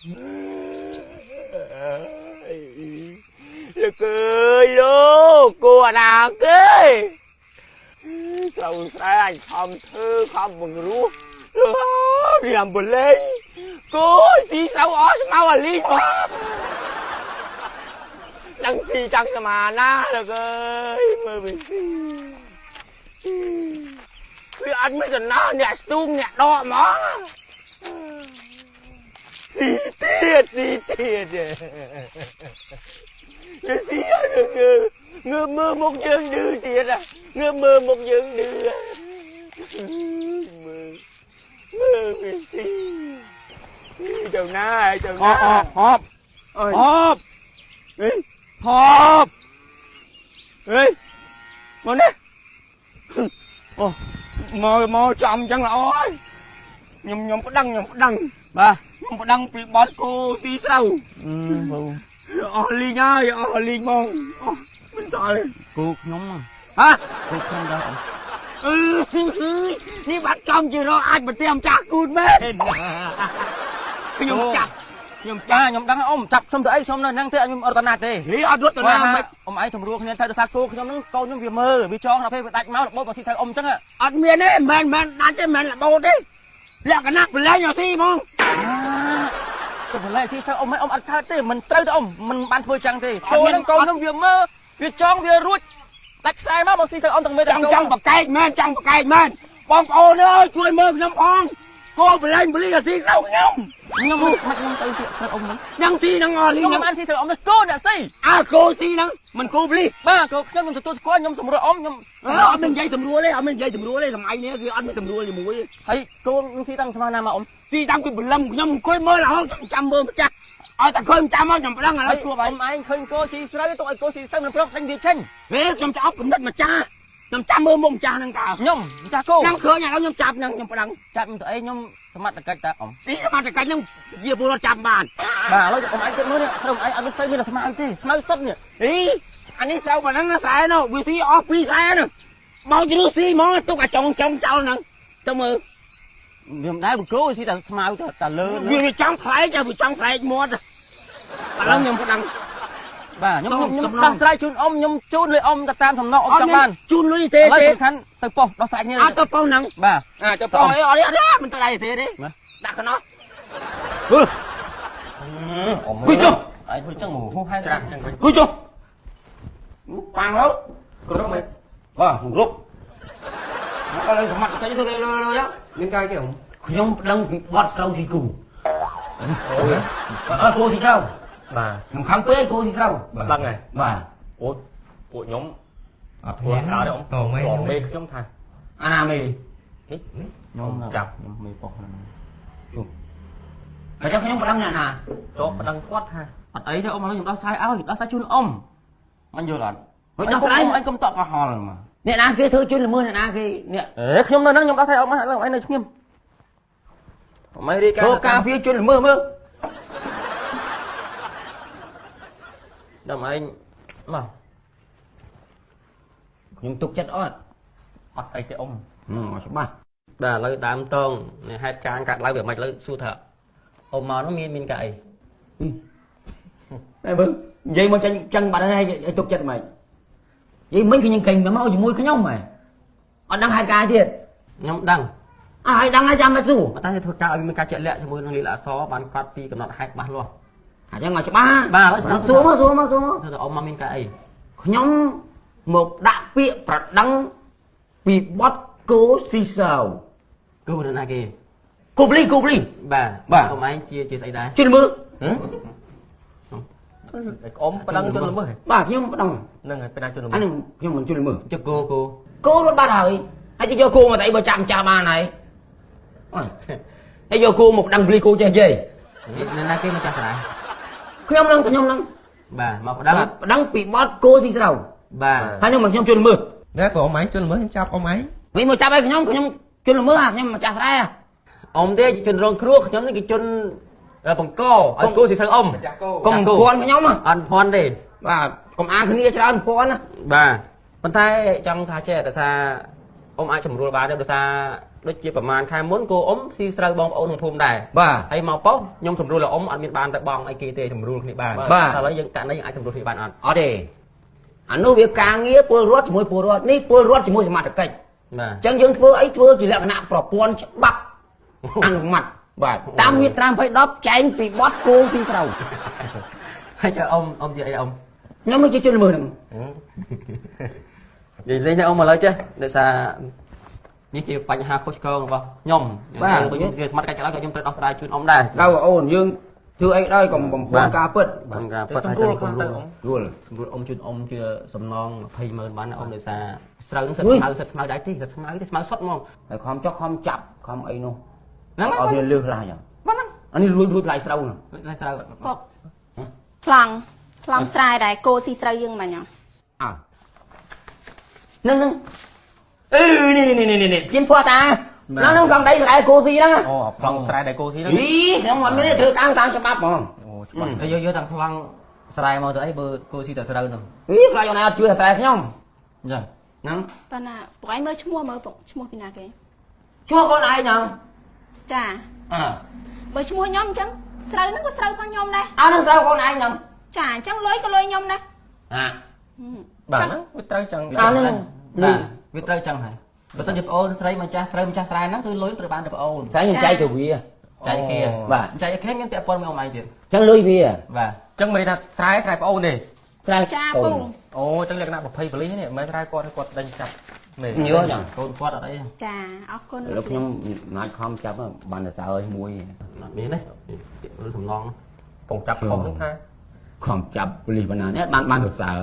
លោកអើយលោកគួរណាគេស្រូវស្រែអញខំធ្វើខំបង្រួសវាអំបលេងគោស៊ីស្រូវអស់ស្មៅអាលីងដឹងស៊ីចង់ស្មាណាលោកអើយមើលវាស៊ីវាអត់មានសំណោះអ្នកស្ទូងអ្នកដកហ្មងស៊ីទៀតស៊ីទៀតវាស៊ីហើយវាងើបមើលមុខយើងឌឺទៀតងើបមើលមុខយើងឌឺមើលមើលវាស៊ីទៅណាទៅណាហប់ហប់អេហប់អេមកនេះអូមកមកចំអញ្ចឹងល្អហើយខ្ញុំប្តឹងខ្ញុំប្តឹងបាទខ្ញុំប្តឹងពីបត់គោស៊ីស្រូវអស់លីងហើយអស់លីងហ្មងអស់មិនសល់គោខ្ញុំហ៎គោខ្ញុំដែរអឺនេះបាត់ចំជារកអាចប្រទេម្ចាស់គូតមែនខ្ញុំចាប់ខ្ញុំចាខ្ញុំដឹងអ៊ំចាប់ខ្ញុំទៅអីខ្ញុំនៅហ្នឹងទេខ្ញុំអត់តណាទេហីអត់រត់តណាមិនអ៊ំឯងសម្រួលគ្នាទៅដោយសារគោខ្ញុំហ្នឹងកូនខ្ញុំវាមើលវាចងដល់ពេលវាដាច់មករបូតមកស៊ីស្រូវអ៊ំអញ្ចឹងអត់មានទេមិនមែនដាច់ទេមិនមែនរបូតទេលក្ខណៈប្រឡែងឲ្យស៊ីហ្មងទៅប្រឡែងស៊ីស្រូវអ៊ំអ៊ំអត់កើតទេមិនត្រូវទេអ៊ំមិនបានធ្វើចឹងទេគោហ្នឹងកូនខ្ញុំវាមើលវាចងវារួចដាច់ខ្សែមកស៊ីស្រូវអ៊ំទាំងមេទាំងចង់បកែកមែនចង់បកែកមែនបងប្អូនអើយជួយមើលខ្ញុំផងគោប្រឡែងបលីស៊ីស្រូវខ្ញុំខ្ញុំមិនខ្ញុំទៅស៊ីស្រូវអ៊ំហ្នឹងញ៉ាំស៊ីហ្នឹងអលីខ្ញុំមិនបានស៊ីស្រូវអ៊ំទេគោអ្នកស៊ីអើគោស៊ីហ្នឹងមិនគោបលីបាទគោខ្ញុំខ្ញុំទទួលស្គាល់ខ្ញុំសម្រួលអ៊ំខ្ញុំអត់មាននិយាយសម្រួលទេអត់មាននិយាយសម្រួលទេសម័យនេះគឺអត់មានសម្រួលជាមួយហើយគោនឹងស៊ីតាំងស្មានណាមកអ៊ំស៊ីតាំងពីព្រលឹមខ្ញុំអង្គុយមើលរហូតចាំមើលម្ចាស់ឲ្យតែឃើញចាំមកខ្ញុំប្តឹងឥឡូវជួបអ៊ំឯងឃើញគោស៊ីស្រូវទុកឲ្យគោស៊ីស្រូវមិនព្រមដេញវាចេញហេខ្ញុំឆ្អប់កំណត់ម្ចាស់ខ្ញុំចាំមើលមុខម្ចាស់ហ្នឹងតើខ្ញុំម្ចាស់គោខ្ញុំឃើញឥឡូវខ្ញុំចាប់ហ្នឹងខ្ញុំប្តឹងចាប់ខ្ញុំទៅអីខ្ញុំសមត្ថកិច្ចតាអ៊ំនេះសមត្ថកិច្ចហ្នឹងជាពលរដ្ឋចាប់បានបាទឥឡូវអ៊ំឯងគិតមើលនេះស្រូវឯងអត់មានស្រូវមានតែស្មៅទេស្មៅសុទ្ធនេះអីអានេះស្រូវប៉ុណ្ណឹងស្រែនោះវាស៊ីអស់2ស្រែហ្នឹងបោកជ្រុះស៊ីហ្មងទុកអាចុងចុងចោលហ្នឹងទៅមើលវាមិនដែរគោស៊ីតែស្មៅតែលើវាចង់ផ្លែកវាចង់ផ្លែកមាត់ឥឡូវខ្ញុំប្តឹងបាទខ្ញុំដោះស្រាយជូនអ៊ំខ្ញុំជូនលុយអ៊ំទៅតាមសំណងអ៊ំចង់បានជូនលុយទេទេសំខាន់ទៅប៉ុស្តិ៍ដោះស្រាយគ្នាអត់ទៅប៉ុស្តិ៍ហ្នឹងបាទទៅប៉ុស្តិ៍អីអត់អត់មិនទៅដៃទេទេដាក់ខ្នោះហឺអ៊ំគួយចុះឯងធ្វើចឹងហូហែច្រាស់ចឹងវិញគួយចុះប៉ាំងទៅគ្រប់មែនបាទគ្រប់អត់សមត្ថកិច្ចទៅលើលើមានកាយគេអ៊ំខ្ញុំប្តឹងពីបត់ស្រូវស៊ីគូអត់គោស៊ីស្រូវបាទខ្ញុំខំពេកគោស៊ីស្រូវដឹងហើយបាទអូពួកខ្ញុំអត់ធ្វើកើតទេអ៊ំតមេខ្ញុំថាអាណាមេនេះខ្ញុំចាប់ខ្ញុំមេប៉ុស្តិ៍ហ្នឹងជុំហើយចាំខ្ញុំប្តឹងអ្នកណាចុះប្តឹងគាត់ថាអត់អីទេអ៊ំឥឡូវខ្ញុំដោះស្រាយឲ្យដោះស្រាយជូនអ៊ំមិនយល់អត់ហើយដោះស្រាយអញកុំតក់កុហលមកអ្នកណាគេធ្វើជូនល្មើសអ្នកណាគេអ្នកអេខ្ញុំនៅហ្នឹងខ្ញុំដោះស្រាយអ៊ំឥឡូវឯងនៅឈ្ងៀមអ៊ំឯងរាយការណ៍ចូលការពារជូនល្មើសមើលដល់ឯងមកខ្ញុំទុកចិត្តអត់អត់អីទេអ៊ំច្បាស់បាទឥឡូវដើមតងនៃហេតុការណ៍កាត់ឡើងវាមិនឥឡូវសួរថាអ៊ំមកនោះមានកាអីតែមើលនិយាយមកចាញ់ចឹងបាត់ហើយឲ្យទុកចិត្តមិននិយាយមិញខ្ញុំកេងមកជាមួយខ្ញុំហ៎អត់ដឹងហេតុការណ៍ទៀតខ្ញុំដឹងអើឲ្យដឹងហើយចាំមកសួរតែធ្វើការឲ្យមានការជាក់លាក់ជាមួយនឹងលីលាអសបានកត់ពីកំណត់ហេតុច្បាស់លាស់អញ្ចឹងឲ្យច្បាស់បាទឥឡូវសួរមកសួរមកសួរមកធ្វើទៅអ៊ំមកមានការអីខ្ញុំមកដាក់ពាក្យប្រដឹងពីបត់គោស៊ីសៅគោនៅណាគេគោបលីគោបលីបាទបាទអ៊ំឯងជាស្អីដែរជិះមើលអ៊ំប្តឹងជនល្មើសបាទខ្ញុំប្តឹងហ្នឹងហើយពេលណាជនល្មើសអានេះខ្ញុំមិនជនល្មើសចុះគោគោគោរត់បាត់ហើយហើយទៅយកគោមកតែអីបើចាំចាស់បានហើយហើយយកគោមកប្តឹងបលីគោចេះនិយាយនៅណាគេមកចាស់ស្រែខ្ញុំនឹងខ្ញុំនឹងបាទមកប្តឹងប្តឹងពីបត់គោស៊ីស្រូវបាទហើយនឹងមិនខ្ញុំជនល្មើសណែព្រោះអ៊ំឯងជនល្មើសខ្ញុំចាប់អ៊ំឯងវិញមកចាប់ឲ្យខ្ញុំខ្ញុំជនល្មើសខ្ញុំមកចាស់ស្រែអ៊ំទេជនរងគ្រោះខ្ញុំនេះគេជនបង្កឲ្យគោស៊ីស្រូវអ៊ំកុំភ័ន្តខ្ញុំអត់ភ័ន្តទេបាទកុំអានគ្នាច្រើនភ័ន្តណាបាទប៉ុន្តែចង់ថាចេះដោយសារអ៊ំអាចសម្រួលបានទេដោយសារ ដូចជាប្រហែលខែមុនគោអ៊ំស៊ីស្រូវបងប្អូនក្នុងភូមិដែរ បាទ ហើយមកប៉ុស្ខ្ញុំសម្រួលឲ្យអ៊ំអត់មានបានទៅបងអីគេទេសម្រួលគ្នាបាន បាទ តែឥឡូវយើងករណីយើងអាចសម្រួលគ្នាបានអត់ អត់ទេអានោះវាការងារពលរដ្ឋជាមួយពលរដ្ឋនេះពលរដ្ឋជាមួយសមត្ថកិច្ច បាទ អញ្ចឹងយើងធ្វើអីធ្វើជាលក្ខណៈប្រព័ន្ធច្បាប់អនុម័តបាទតាមមាត្រា20 ចែងពីបទគោពីត្រូវ ហើយចើអ៊ំអ៊ំជាអីអ៊ំ ខ្ញុំនឹងជាជនល្មើសហ្នឹង និយាយលេងតែអ៊ំឥឡូវចេះដោយសារនេះជាបញ្ហាខុសឆ្គងរបស់ខ្ញុំ បាទ បើខ្ញុំជាសមត្ថកិច្ចក៏ដោយក៏ខ្ញុំត្រូវដោះស្រាយជូនអ៊ំដែរ ដល់អូនយើងធ្វើអីដោយកុំបំពុលការពិត បាទការពិត សម្រួលខ្លះទៅអ៊ំ យល់ សម្រួលអ៊ំជូនអ៊ំជាសំណង20ម៉ឺនបានណាអ៊ំដោយសារស្រូវនឹងសិតស្មៅសិតស្មៅដែរទេសិតស្មៅទេស្មៅសុទ្ធហ្មង ហើយខំចុះខំចាប់ខំអីនោះ ហ្នឹង ឲ្យវាលឺខ្លះអញ្ចឹង បាទហ្នឹង អានេះលួចលួចថ្លៃស្រូវហ្នឹង ថ្លៃស្រូវ កុកប្លង់ប្លង់ស្រែដែរគោស៊ីស្រូវយើងមិញហ៎ អើហ្នឹងហ្នឹងអឺនេះនេះនេះនេះភៀនផោះតាហ្នឹងហ្នឹងកំដីស្រែគោស៊ីហ្នឹង អូប្លង់ស្រែដែលគោស៊ីហ្នឹង អីខ្ញុំអត់មានទេធ្វើតាមតាមច្បាប់ហ្មង អូច្បាស់ ហើយយកយកទាំងប្លង់ស្រែមកទៅអីបើគោស៊ីតែស្រូវហ្នឹង អីខ្លាចអូនឯងអត់ជឿថាស្រែខ្ញុំ អញ្ចឹង ហ្នឹង ប៉ុន្តែពួកឯងមើលឈ្មោះមើលពុកឈ្មោះពីណាគេ ជួកូនឯងហ្នឹង ចា អើ បើឈ្មោះខ្ញុំអញ្ចឹងស្រូវហ្នឹងក៏ស្រូវរបស់ខ្ញុំដែរ អើហ្នឹងស្រូវកូនឯងហ្នឹង ចាអញ្ចឹងលុយក៏លុយខ្ញុំដែរ អា បាទហ្នឹងវាត្រូវចឹង អាហ្នឹង បាទវាត្រូវចឹងហើយបើសិនជាប្អូនស្រីម្ចាស់ស្រូវម្ចាស់ស្រែហ្នឹងគឺលុយត្រូវបានទៅប្អូន ស្អែកខ្ញុំចែកទៅវា ចែកគេ បាទ ចែកគេមានពាក់ព័ន្ធមួយអ៊ំឯងទៀត ចឹងលុយវា បាទ ចឹងមិនន័យថាស្រែស្រែប្អូនទេ ស្រែ ចាពូ អូចឹងលក្ខណៈ20ប៉ូលីសនេះមិនមែនស្រែគាត់គាត់ដេញចាប់មែន យល់ចឹង កូនគាត់អត់អី ចាអរគុណ ឥឡូវខ្ញុំណាច់ខំចាប់បានតែសើឲ្យមួយ អត់មានទេឬសំណង ពងចាប់ខុសហ្នឹងថា ខំចាប់ប៉ូលីសបណ្ណានេះបានបានសរសើរ